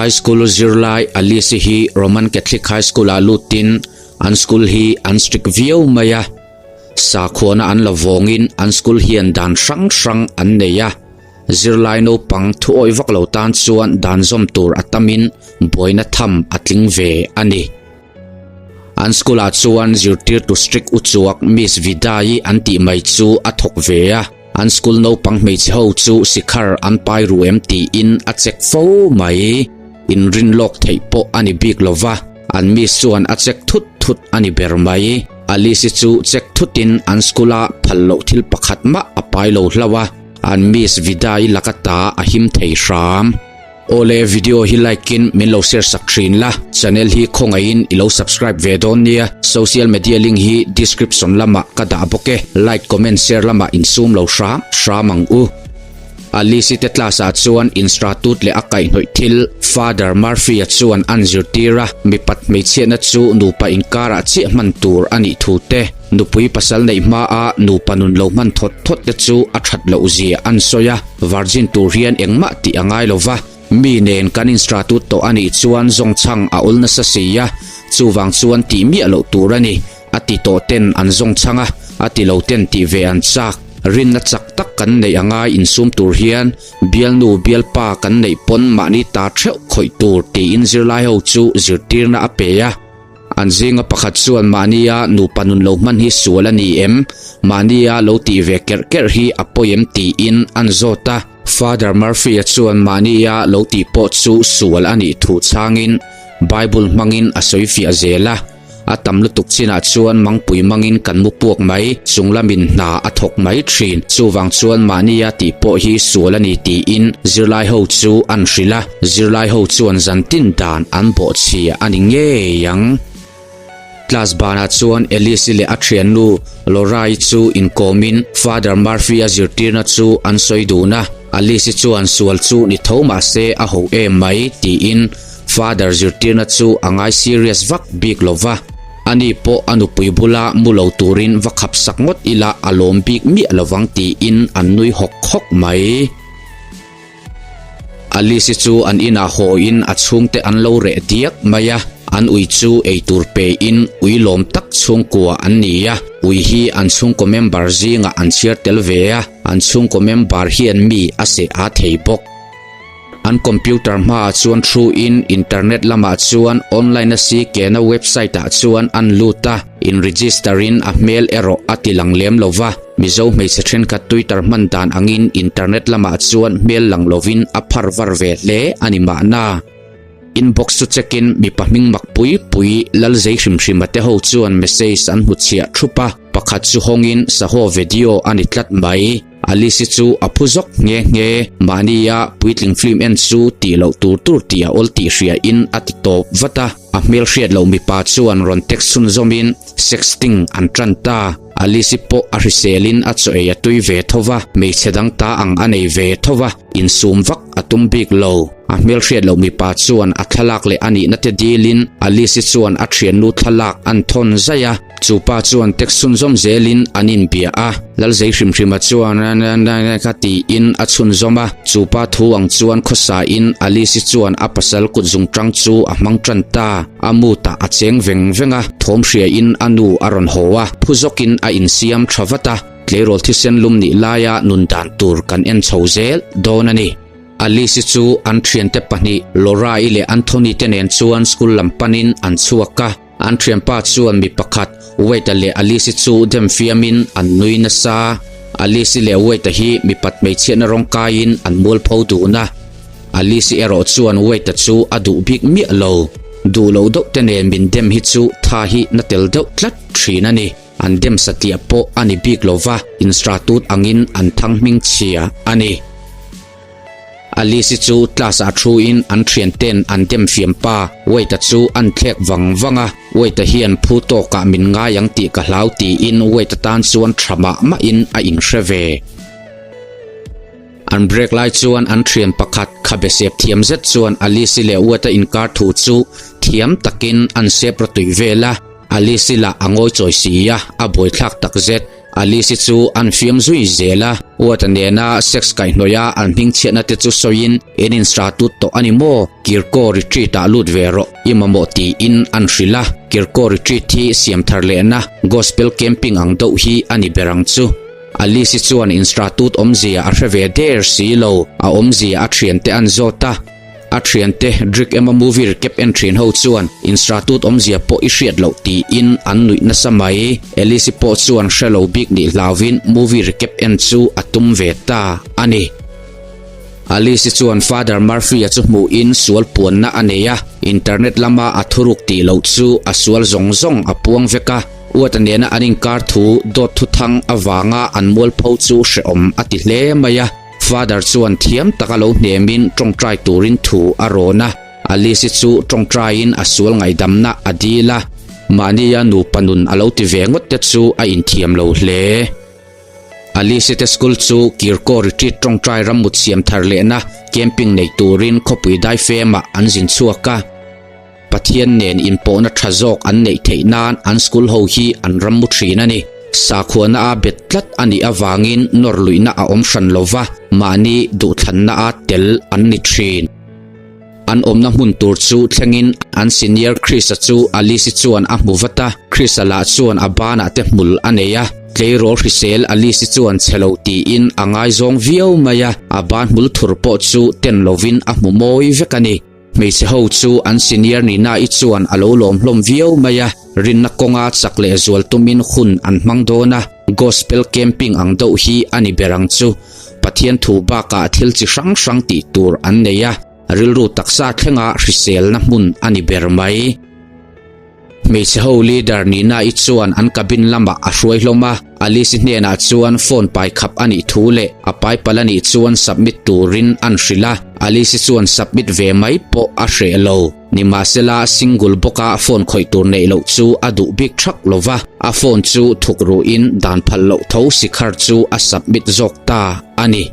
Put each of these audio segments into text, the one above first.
High School zirlai Alice hi Roman Catholic High School ah lutin an school hi an strict viau mai a, sakhuana an la vawngin an school hian dan hrang hrang an nei a, zirlai naupang thuawi vak lo tan chuan dan zawm tur a tamin buaina tham a tling ve a ni. An school ah chuan zirtirtu strict uchuak Miss Vidai an tih mai chu a thawk ve a, an school naupang hmeichhe ho chu sikhar an pai ru em tiin a check fo mai. Inrin lawk theih pawh a ni bik lo va, an miss chuan a check thut thut a ni ber mai. Alice-i chu check thutin an school a phal loh thil pakhat mah a pai lo hlauh a, an miss Vidai laka ta a him thei hram. Awle video hi like in min lo share sak thin la, channel hi khawngaihin i lo subscribe ve dawn nia, social media link hi description lamah ka dah bawk e, like comment share lamah insum lo hram hram ang u. Alice-i te class ah chuan instratut leh a kaihhnawih thil Father Murphy-a chuan an zirtir a, mipat hmeichhiatna chu nupa inkarah chiah hman tur a nih thu te, nupui pasal neih hmaa nupa nun lo hman thawt thawt te chu a that loh zia an sawi a. Virgin tur hian engmah tih a ngai lo va, mi nen kan instratut tawh a nih chuan zawngchhang a awl nasa si a, chuvang chuan tih miah loh tur a ni, a ti tawh ten an zawngchhang a, a ti lo ten tih ve an chak. Rinna chak tak kan neih a ngai insum tur hian bialnu bialpa kan neih pawn mahni ta theuh khawih tur tiin zirlai ho chu zirtirna a pe a. An zinga pakhat chuan mahnia nupa nun lo hman hi sual a ni em? Mahnia lo tih ve kerh kerh hi a pawi em tiin an zawt a. Father Murphy-a chuan mahnia lo tih pawh chu sual a nih thu chhangin Bible hmangin a sawi fiah zel a. A tam lutuk chinah chuan mangpui mangin kan mu puak mai, chunglamin hna a thawk mai thin. Chuvang chuan mahnia tih pawh hi sual a ni tiin zirlai ho chu an hrilh a. Zirlai ho chuan zantin dan an bawhchhia a ni ngei ang. Class banah chuan Alice-i leh a thiannu Laura-i chu inkawmin Father Murphy-a zirtirna chu an sawi dun a. Alice-i chuan sual chu ni tho mah se a ho em mai tiin Father zirtirna chu a ngai serious vak bik lo va. Ani pawh a nupui bula mu lo turin va khap sak ngawt ila a lawm bik miah lovang tiin an nui hawk hawk mai. Alice-i chu an inah hawiin a chhungte an lo reh diak mai a, an ui chu eitur pein ui lawm tak chhungkua an ni a, ui hi an chhungkaw member zingah an chhiar tel ve a, an chhungkaw member hian mi a seh a thei bawk. An computer hmaah chuan thu in internet lamah chuan online a si kena website ah chuan an lut a, in register in a hmel erawh a ti lang lem lo va. Mizo hmeichhe thenkhat Twitter hman dan angin internet lamah chuan hmel lang lovin a phar var ve hle a ni mahna. Inbox chu check in mipa hming mak pui pui lal zei hrim hrim a te ho chuan message an hmu chhiah thup a, pakhat chu hawngin sahaw video a ni tlat mai. Alice-i chu a phu zawk nghe nghe, mahnia puitling film en chu tih loh tur tur tih a awl tih hria in a ti tawp vat a. A hmel hriat loh mipa chuan rawn text chhunzawmin sexting an tan ta. Alice-i pawh a hriselin a chaw ei a tui ve tho va, hmeichhe dang ta ang a nei ve tho va, insum vak a tum bik lo. A hmel hriat loh mipa chuan a thlalak leh a nihna te dilin Alice-i chuan a thiannu thlalak an thawn zaih a. Chu pa chuan text chhunzawm zelin an inbia a, Lalzei hrim hrima chuan kha tiin a chhunzawm a. Chu pa thu ang chuan khawsain Alice-i chuan a pasal kut zungtang chu a hmang tan ta. A mood-ah a cheng veng veng a, thawm hriain a nu a rawn haw a, phu zawkin a insiam tha vat a, tleirawl thisen lum nih laia nun dan tur kan en chho zel dawn a ni. Alice-i chu an thiante pahnih Laura-i leh Anthony te nen chuan school lam panin an chhuak a, an thianpa chuan mi pakhat Wade-a leh Alice-i chu dem fiamin an nui nasa. Alice-i leh Wade-a hi mipat hmeichhiatna rawng kaiin an mualpho dun a. Alice-i erawh chuan Wade-a chu a duh bik miah lo. Duh loh deuh te nen min dem hi chu tha hi na tel deuh tlat thin a ni. An dem satliah pawh a ni bik lo va, instratut angin an thang hming chhia a ni. Alice-i chu class-ah thu in an thian ten an dem fiam pa Wade-a chu an thlek vang vang a. Wade-a hian phu tawkah min ngai ang tih ka hlau tiin Wade-a tan chuan tha mah mahin a inhre ve. An break lai chuan an thian pakhat khabe sep thiam zet chuan Alice-i leh Wade-a inkar thu chu thiam takin an sep rawtui vel a. Alice-i lah a ngawi chawi si a, a buaithlak tak zet. Alice-i chu an fiam zui zel a, Uata nena sex kaihhnawih a an hmingchhiatna te chu sawiin, In instratut tawh a ni maw? Kirkaw retreat ah lut ve rawh, i mamawh tiin an hrilh a. Kirkaw retreat hi siam thar lehna gospel camping ang deuh hi a ni ber ang chu. Alice-i chuan instratut awmzia a hre ve der si lo, a awmzia a thiante an zawt a. A thiante Drik emaw movie recap en thin ho chuan instratut awmzia pawh i hriat loh tiin an nuih nasa mai. Alice-i pawh chuan hre lo bik nih hlauvin movie recap en chu a tum ve ta a ni. Alice-i chuan Father Murphy-a chu hmuhin sual puanna a nei a, internet lama a thuruk tih loh chu a sual zawng zawng a puang vek a. Uata nena an inkar thu dawt thuthang avanga an mualpho chu hrehawm a ti hle mai a. Father chuan thiam taka lo hnemin tawngtai turin thu a rawn a. Alice-i chu tawngtaiin a sual ngaihdamna a dil a, mahnia nupa nun a lo ti ve ngawt te chu a inthiam lo hle. Alice-i te school chu Kirkaw Retreat tawngtai rammut siam thar lehna camping nei turin khawpui daifemah an zin chhuak a. Pathian nen inpawhna tha zawk an neih theih nan an school ho hi an ram mu thin a ni. Sakhuana a bet tlat a nih avangin nawr luihna a awm hran lo va, mahni duhthlanna a tel an ni thin. An awmna hmun tur chu thlengin an senior Chris-a chu Alice-i chuan a hmu vat a, Chris-a lah chuan a banah te hmul a nei a. Tleirawl hrisel Alice-i chuan chhe lo tiin a ngaizawng viau mai a, a ban hmul thur pawh chu ten lovin a hmu mawi vek a ni. Hmeichhe ho chu an senior Nina-i chuan a lo lawm hlawm viau mai a, rinna kawnga chak leh zual tumin hun an hmang dawn a, gospel camping ang deuh hi a ni ber ang chu. Pathian thu bakah thil chi hrang hrang tih tur an nei a, rilru taksa thlenga hriselna hmun a ni ber mai. Hmeichhe ho leader Nina-i chuan an cabin lamah a hruai hlawm a, Alice-i hnenah chuan phone pai khap a nih thu leh a pai palh a nih chuan submit turin an hrilh a, Alice-i chuan submit ve mai pawh a hreh lo. Nimahsela single bawka phone khawih tur neih loh chu a duh bik thak lo va, a phone chu thuk ruhin dan phal loh tho sikhar chu a submit zawk ta a ni.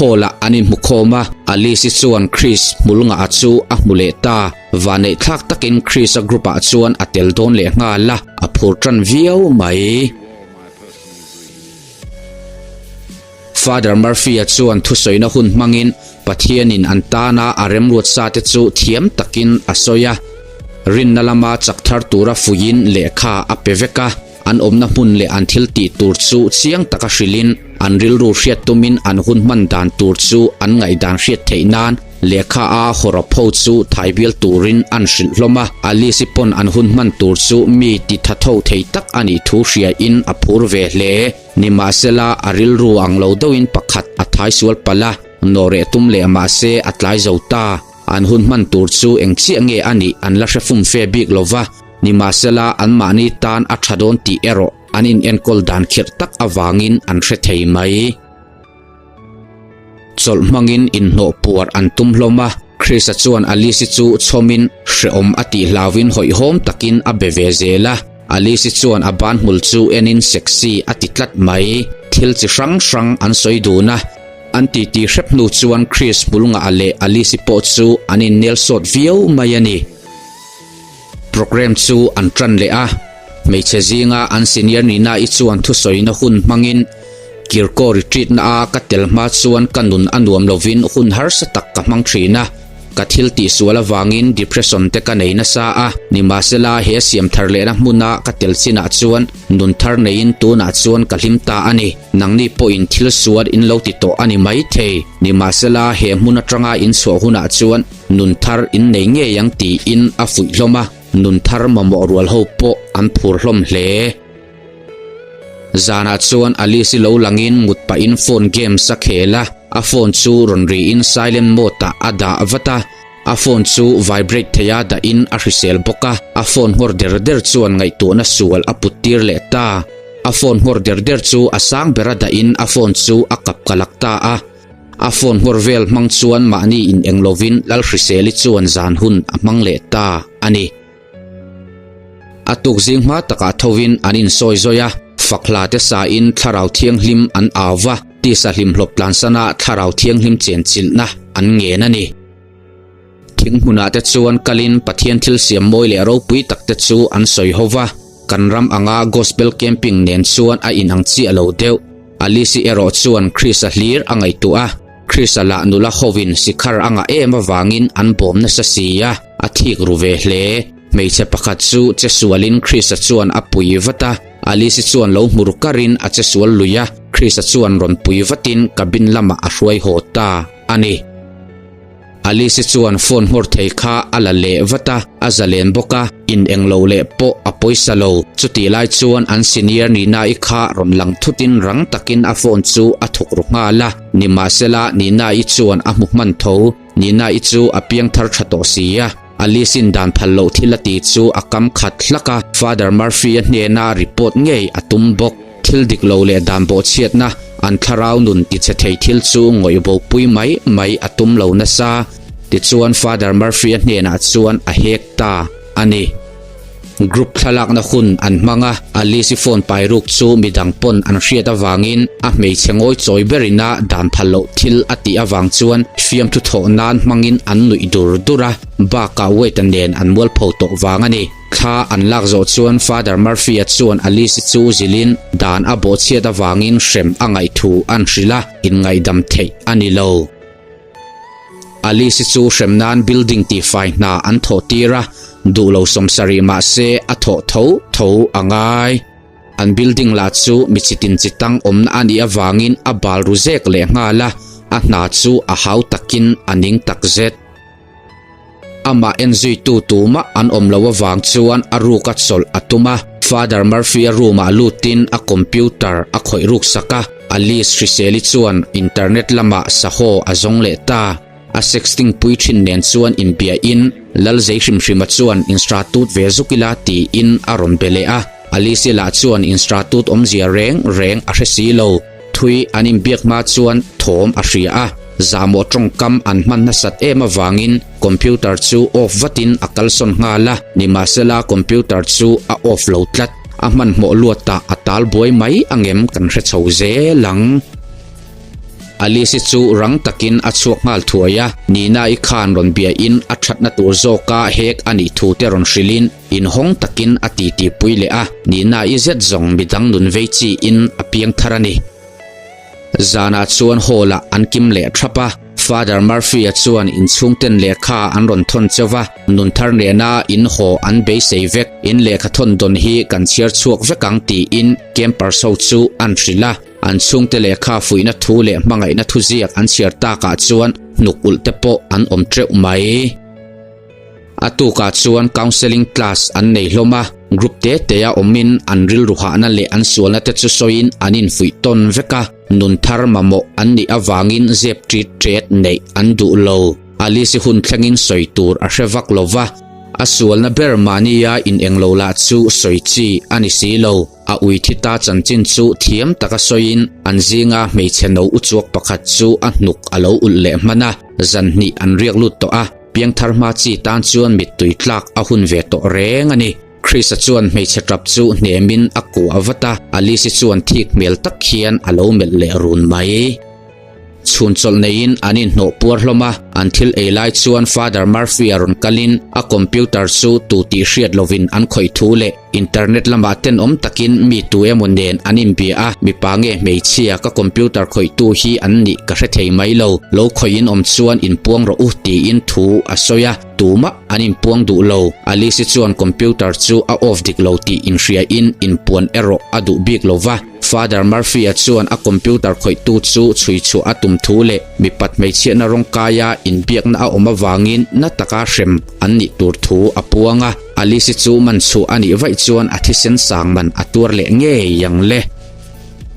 Hall ah an inhmu khawm a, Alice-i chuan Chris hmul ngah chu a hmu leh ta. Vanneih thlak takin Chris-a group ah chuan a tel dawn leh nghal a, a phur tan viau mai. Father Murphy-a chuan thusawina hun hmangin Pathianin an tana a remruat sa te chu thiam takin a sawi a. Rinna lama chak thar tura fuiin lehkha a pe vek a. An awmna hmun leh an thil tih tur chu chiang taka hrilhin, an rilru hriat tumin an hun hman dan tur chu an ngaihdan hriat theih nan lehkha a hawrawp ho chu thai bial turin an hrilh hlawm a. Alice-i pawn an hun hman tur chu mi ti tha tho thei tak a nih thu hriain a phur ve hle. Nimahsela, a rilru ang lo deuhin pakhat a thai sual palh a, nawhreh tum leh mahse a tlai zo ta. An hun hman tur chu eng chiah nge a nih an la hre fum fe bik lo va. Nimahsela, anmahni tan a tha dawn tih erawh an inenkawl dan khirh tak avangin an hre thei mai. Chawlh hmangin inhnawh puar an tum hlawm a, Chris-a chuan Alice-i chu chhawmin hrehawm a tih hlauvin hawihhawm takin a be ve zel a. Alice-i chuan a ban hmul chu enin sexy a ti tlat mai. Thil chi hrang hrang an sawi dun a. An titi hrep hnu chuan Chris hmul ngah leh Alice-i pawh chu an innel sawt viau mai a ni. Programme chu an tan leh a, hmeichhe zinga an senior nihna i chuan thusawina hun hmangin Kirkaw retreat na a ka tel hma chuan ka nun a nuam lovin hun harsa tak ka hmang thin a, ka thil tihsual avangin depression te ka nei nasa a, nimahsela he siam thar lehna hmuna ka tel chinah chuan nun thar neiin tunah chuan ka hlim ta a ni. Nangni pawhin thil sual in lo ti tawh a ni maithei, nimahsela he hmun atanga in chhuah hunah chuan Nun thar in nei ngei ang tiin a fuih hlawm a, nun thar mamawh rual ho pawh an phur hlawm hle. Zanah chuan Alice-i lo langin mut pahin phone games a khel a, a phone chu rawn riin silent mode ah a dah vat a, a phone chu vibrate theia dahin a hrisel bawk a, a phone nghawr der der chuan ngaihtuahna sual a put tir leh ta. A phone nghawr der der chu a sang bera dahin a phone chu a kap kalak ta a. A phone nghawr vel hmang chuan mahni in eng lovin Lalhriseli chuan zan hun a hmang leh ta a ni. A tuk zing hma takah thovin an insawi zawi a, fak hla te sain Thlarau Thianghlim an au va, tisa hlimhlawp tlansana Thlarau Thianghlim chenchilhna an ngen a ni. Thing hmunah te chuan kalin Pathian thil siam mawi leh ropui tak te chu an sawi ho va. Kan ram anga gospel camping nen chuan a inang chiah lo deuh. Alice-i erawh chuan Chris-a hlir a ngaihtuah a, Chris-a lah nula hovin sikhar a ngah em avangin an bawm nasa si a, a thik ru ve hle. Hmeichhe pakhat chu che sualin Chris-a chuan a pui vat a, Alice-i chuan lo hmur karin a che sual lui a, Chris-a chuan rawn pui vatin cabin lamah a hruai haw ta a ni. Alice chuan phone nghawr thei kha a la leh vat a, a zalen bawk a, in englo leh pawh a pawisa lo. Chutih lai chuan an senior Nina-i kha rawn lang thutin rang takin a phone chu a thawk ru nghal a, nimahsela Nina-i chuan a hmu hman tho. Nina-i chu a piang thar tha tawh si a, Alice-in dan phal loh thil a ti chu a kam khat hlak a, Father Murphy-a hnena report ngei a tum bawk. Thil dik lo leh dan bawhchhiatna, an thlarau nun tichhe thei thil chu ngawih bopui mai mai a tum lo nasa. Tichuan Father Murphy-a hnenah chuan a hek ta a ni. Group thlalakna hun an hmang a, Alice-i phone pai ruk chu midang pawn an hriat avangin a hmeichhe ngawi chawi berina dan phal loh thil a tih avang chuan fiamthu thawh nan hmangin an nuih dur dur a, bakah Wade-a nen an mualpho tawh vang a ni. Thla an lak zawh chuan Father Murphy-a chuan Alice-i chu zilhin dan a bawhchhiat avangin hrem a ngaih thu an hrilh a, inngaihdam theih a ni lo. Alice-i chu hrem nan building tihfai hna an thawh tir a, duh lo sawmsarih mah se a thawh tho tho a ngai. An building lah chu mi chitin chitang awmna a nih avangin a bal ru zek leh nghal a, a hna chu a hau takin a ning takzet. Amah enzuitu tumah an awm loh avang chuan a ruk a chawlh a tum a, Father Murphy-a room-ah lutin a computer a khawih ruk sak a, Alice Hriseli chuan internet lamah sahaw a zawng leh ta. A sexting pui thin nen chuan inbiahin Lalzei hrim hrima chuan instratut ve zuk ila tiin a rawn be leh a, Alice-i lah chuan instratut awmzia reng reng a hre si lo. Thui an inbiak hma chuan thawm a hria a, zahmawh tawngkam an hman nasat em avangin computer chu off vatin a kalsawn nghal a, nimahsela computer chu a off lo tlat. A hmanhmawh luatah a tal buai mai angem kan hre chho zel ang. Alice-i chu rang takin a chhuak nghal thuai a, Nina-i khan rawn biain a thatna tur zawka hek a nih thu te rawn hrilhin, Inhawng takin a titi pui leh a, nihna i zet zawng midang nun vei chiin a piang thar a ni. Zanah chuan hall ah an kim leh thap a, Father Murphy-a chuan inchhungten lehkha an rawn thawn cheu va, nun thar nena in haw an beisei vek, in lehkha thawn dawn hi kan chhiar chhuak vek ang tiin campers ho chu an hrilh a, an chhungte lehkha fuihna thu leh hmangaihna thuziak an chhiar takah chuan hnuk ulh te pawh an awm teuh mai. A tukah chuan counselling class an nei hlawm a, group te te a awmin an rilru hahna leh an sualna te chu sawiin an infuih tawn vek a, nun thar mamawh an nih avangin zep ṭit ṭet neih an duh lo. Alice-i hun thlengin sawi tur a hre vak lo va, a sualna ber mahnia ineng lo lah chu sawi chi a ni si lo. A ui thi ta chanchin chu thiam taka sawiin an zinga hmeichhe no uchuak pakhat chu a hnuk a lo ulh leh hman a, zan hnih an riak lut tawh a. Piangthar hma chi tan chuan mittui tlak a hun ve tawh reng a ni. Chris-a chuan hmeichhe tap chu hnemin a kuah vat a, Alice-i chuan thik hmel tak hian a lo melh leh run mai. Chhun chawlh neiin an inhnawh puar hlawm a, an thil ei lai chuan Father Murphy-a rawn kalin a computer chu tu tih hriat lovin an khawih thu leh Internet lamah tenawm takin mi tu emaw nen an inbia a, mipa nge hmeichhia ka computer khawihtu hi an nih ka hre thei mai lo, lo khawih in awm chuan inpuang rawh u tiin thu a sawi a, tumah an inpuang duh lo. Alice-i chuan computer chu a off dik lo tih inhriain inpuan erawh a duh bik lo va, Father Murphy-a chuan a computer khawihtu chu chhui chhuah a tum thu leh mipat hmeichhiatna rawngkaia inbiakna a awm avangin na taka hrem an nih tur thu a puang a. Alice-i chu man chhuah a nih vaih chuan a thisen sang man a tuar leh ngei ang le.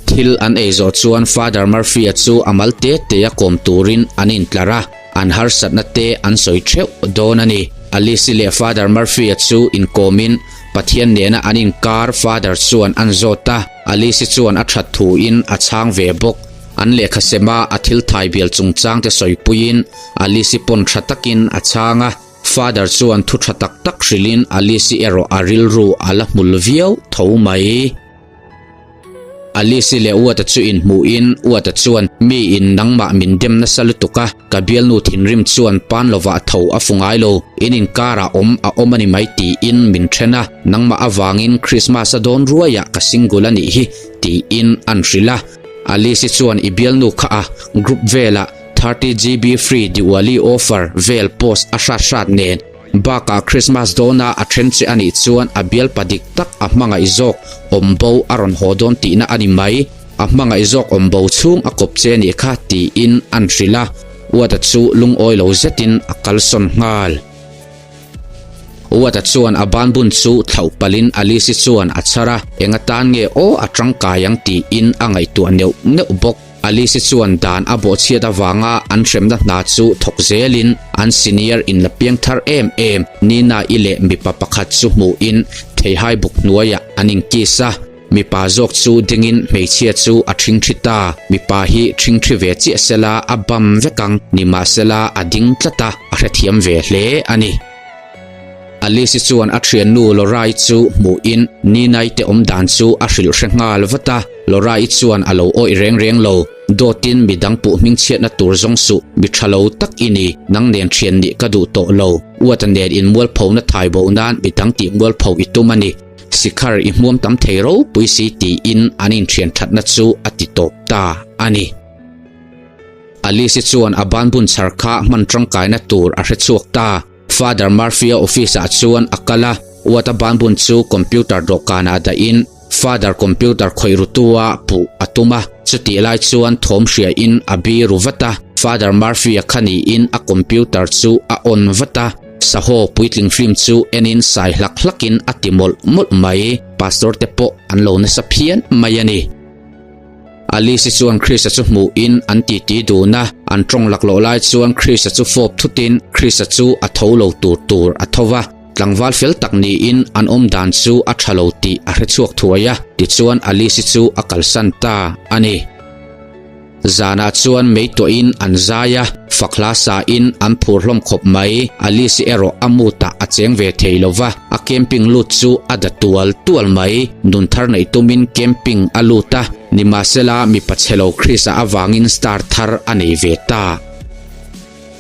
Thil an ei zawh chuan Father Murphy-a chu a mal te te a kawm turin an intlar a, an harsatna te an sawi theuh dawn a ni. Alice-i leh Father Murphy-a chu inkawmin Pathian nena an inkar Father chuan an zawt a, Alice-i chuan a that thuin a chhang ve bawk. An lehkha sema a thil thai bial chungchang te sawipuiin Alice-i pawn tha takin a chhang a. Father chuan thu tha tak tak hrilhin Alice-i erawh a rilru a la hmul viau tho mai. Alice-i leh Uata chu inhmuhin Uata chuan, Mi in nangmah min dem nasa lutuk a, ka bialnu thinrim chuan pan lovah tho a fu ngai lo, in inkarah awm a awm a ni mai tiin min then a, nangmah avangin Christmas a dawn ruaiah ka single a nih hi tiin an hrilh a. Alice-i chuan i bialnu kha a group velah 30GB free Diwali offer vel post a hrat hrat nen Bakah Christmas dawna a then che anih chuan a bialpa dik tak a hmangaih zawk awm bo a rawn haw dawn tihna a ni mai. A hmangaih zawk awm bo chhung a kawp che anih kha tiin an hrilh a, Uata chu lungawi lo zetin a kalsawn nghal. Uata chuan a banbun chu thlauh palhin Alice-i chuan a chhar a, eng atan nge aw a tangkai ang tiin a ngaihtuah neuh neuh bawk. Alice chuan dan a bawhchhiat avanga an hremna hna chu thawk zelin an senior in la piang thar em em Nina-i leh mipa pakhat chu hmuhin theihai buk hnuaiah an inkiss a, mipa zawk chu dingin hmeichhia chu a ṭhingṭhi ta. Mipa hi ṭhingṭhi ve chiah sela a bam vek ang, nimahsela a ding tlat a, a hrethiam ve hle a ni. Alice chuan a thiannu Laura-i chu hmuhin Nina-i te awm dan chu a hrilh hre nghal vat a. Laura-i chuan a lo awih reng reng lo. Dawtin midang puh hmingchhiatna tur zawng suh, mi tha lo tak i ni, nang nen thian nih ka duh tawh lo. Uata nen inmualphona thai bo nan midang tih mualpho i tum a ni. Sikhar i hmuam tam thei ropui si tiin an inthian thatna chu a ti tawp ta a ni. Alice-i chuan a banbun chhar kha hman tangkaina tur a hre chhuak ta. Father Murphy-a office-ah chuan a kal a, Watt-a banbun chu computer dawhkanah dahin Father computer khawih rutu-a puh a tum a. Chutih lai chuan thawm hriain a bi ru vat a, Father Murphy-a kha niin a computer chu a on vat a. Sahaw puitling film chu enin sai hlak hlakin a ti mawlh mawlh mai. Pastor te pawh an lo nasa phian mai a ni. Alice chuan Chris-a chu hmuhin an titi dun a, an tawng laklawh lai chuan Chris-a chu fawp thutin Chris-a chu a tho lo tur tur a tho va, tlangval fel tak niin an awm dan chu a tha lo tih a hre chhuak thuai a, tichuan Alice chu a kalsan ta a ni. Zanah chuan mei tuahin an zai a, fak hla sain an phur hlawm khawp mai. Alice erawh a mood-ah a cheng ve thei lo va, a camping lut chu a da tual tual mai. Nun thar neih tumin camping a lut a, nimahsela mipa chhe lo Chris-a avangin star thar a nei ve ta.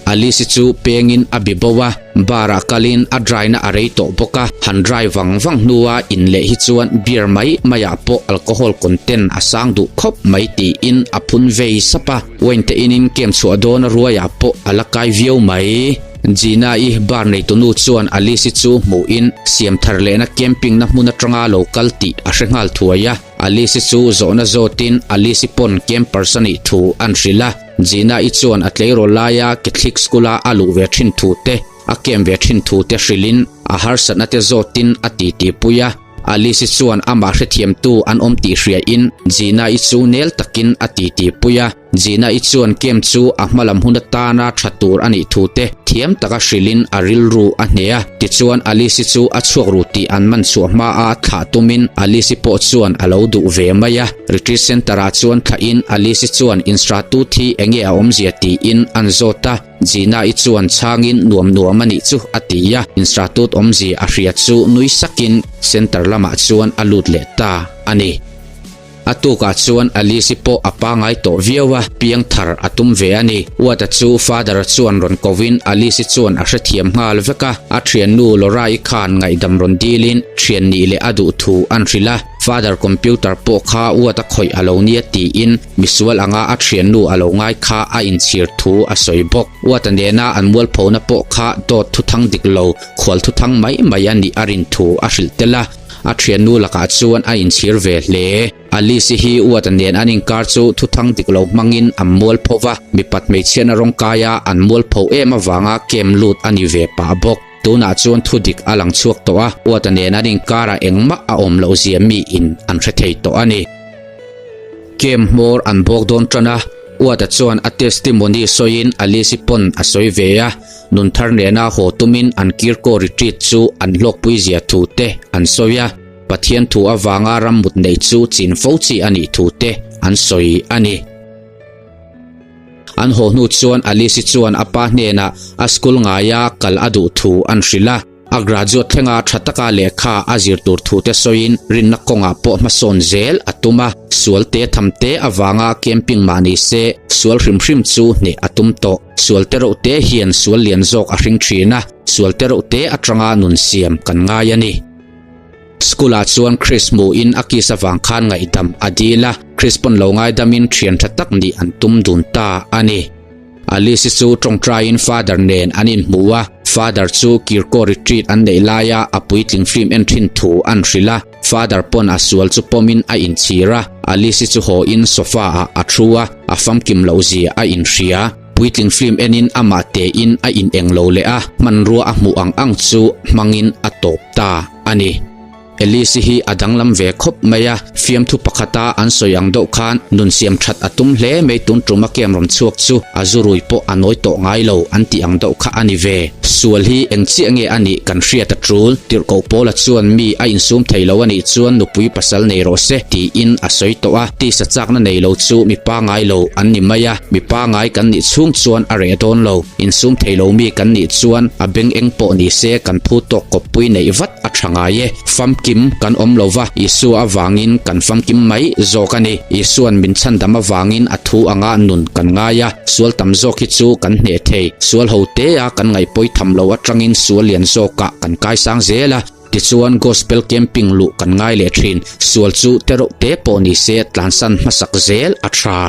Alice chu pengin a bi bo a, bar ah kalin a dry na a rei tawh bawk a, han dry vang vang hnua in leh hi chuan beer mai mai ah pawh alcohol content a sang duh khawp mai tiin a phun vei sap a, wine te inin kem chhuah dawn a ruai ah pawh a la kai viau mai. Gina-i bar neitunu chuan Alice chu hmuhin siam thar lehna camping na hmun atanga lo kal tih a hre nghal thuai a, Alice chu zawhna zawtin Alice pawn campers a nih thu an hrilh a. Gina-i chuan a tleirawl laia Catholic School-a a luh ve thin thu te, a kem ve thin thu te hrilhin a harsatna te zawtin a titi pui a. Alice-i chuan amah hrethiamtu an awm tih hriain Gina-i chu nel takin a titi pui a. Gina-i chuan kem chu a hmalam hun atana tha tur a nih thu te thiam taka hrilhin a rilru a hneh a. Tichuan Alice-i chu a chhuak ru tih an man chhuah hmaa thlah tumin Alice-i pawh chuan a lo duh ve mai a. Retreat Centre ah chuan thlahin Alice-i chuan Instratut hi enge a awmzia tiin an zawt a, Gina-i chuan chhangin nuam nuam a nih chu a ti a, Instratut awmzia a hria chu nui sakin Centre lamah chuan a lut leh ta a ni. A tukah chuan Alice-i pawh a pangai tawh viau a, piangthar a tum ve a ni. Uata chu Father-a chuan rawn kovin Alice-i chuan a hrethiam nghal vek a, a thiannu Laura-i khan ngaihdam rawn dilin thian nih leh a duh thu an hrilh a. Father computer pawh kha uat a khawih a lo nia tiin misual anga a thiannu a lo ngai kha a inchhir thu a sawi bawk. Uata nena an mualphona pawh kha dawt thuthang dik lo, khual thuthang mai mai a nih a rin thu a hrilh tel a, a thiannu lakah chuan a inchhir ve hle. Alice-i hi uata nen an inkar chu thuthang dik lo hmangin an mualpho va, mipat hmeichhiatna rawngkaia an mualpho em avanga kem lut a ni ve pah bawk. Tunah chuan thu dik a lang chhuak tawh a, Uata nen an inkarah engmah a awm loh zia miin an hre thei tawh a ni. Camp hmawr an bawk dawn tan a, Uata chuan a testimony sawiin Alice-i pawn a sawi ve a, nun thar nena haw tumin an Kirkaw retreat chu an hlawkpui zia thu te an sawi a, Pathian thu avanga rammut neih chu chin fo chi a nih thu te an sawi a ni. An haw hnu chuan Alice-i chuan a pa hnenah a school ngaia kal a duh thu an hrilh a. A graduate thlenga tha taka lehkha a zir tur thu te sawiin rinna kawngah pawh hmasawn zel a tum a, sual te tham te avanga camping mah ni se sual hrim hrim chu hneh a tum tawh. Sual te reuh te hian sual lian zawk a hring thin a, sual te reuh te atanga nun siam kan ngai a ni. School ah chuan Chris hmuhin a kiss avang khan ngaihdam a dil a, Chris pawn lo ngaidamin thian tha tak nih an tum dun ta a ni. Alice-i chu tawngtaiin Father nen an inhmu a, Father chu Kirkaw retreat an neih laia a puitling film en thin thu an hrilh a, Father pawn a sual chu pawmin a inchhir a, Alice-i chu haw in sofa ah a thu a, a famkim loh zia a inhria. Puitling film enin amah tein a in eng lo leh a, hmanrua a hmuh ang ang chu hmangin a tawp ta a ni. Alice-i hi a danglam ve khawp mai a, fiamthu pakhata an sawi ang deuh khan nun siam that a tum hle mai tun tum a kem rawn chhuak chu a zurui pawh a nawi tawh ngai lo an tih ang deuh kha a ni ve. Sual hi eng chiah nge a nih kan hriat a tul, tirhkoh Paula chuan mi a insum thei lo a nih chuan nupui pasal nei rawh se tiin a sawi tawh a, tisa chakna nei lo chu mi pangai lo an ni mai a, mi pangai kan nih chhung chuan a reh dawn lo, insum thei lo mi kan nih chuan a beng eng pawh ni se kan phu tawk kawppui neih vat a tha ngai e. Famkim kan awm lo va, Isua avangin kan famkim mai zawk a ni. Isua'n min chhandam avangin a thu anga nun kan ngai a, sual tam zawk hi chu kan hneh thei. Sual ho tea kan ngaihpawi tham lo atangin sual lian zawkah kan kaisang zel a, tichuan Gospel Camping luh kan ngai leh thin. Sual chu te reuh te pawh ni se tlansan hmasak zel a tha.